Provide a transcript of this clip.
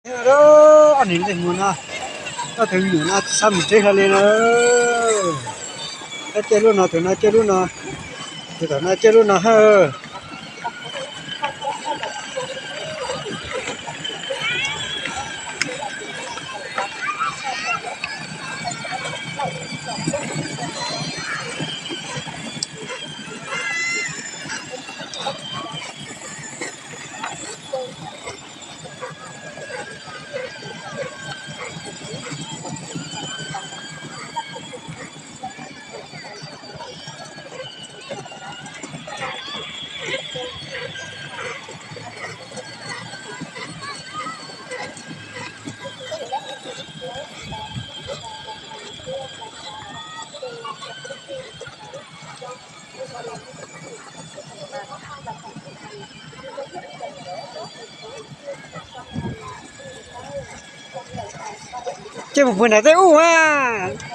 Ob niag ntxwg muag no, ob tug me nyuam no tsis xav mus tsev hlo li na. Tab coj lub no, tus no coj lub no, tus tom no coj lub no ha. Ces mus pw nram tej ub mas.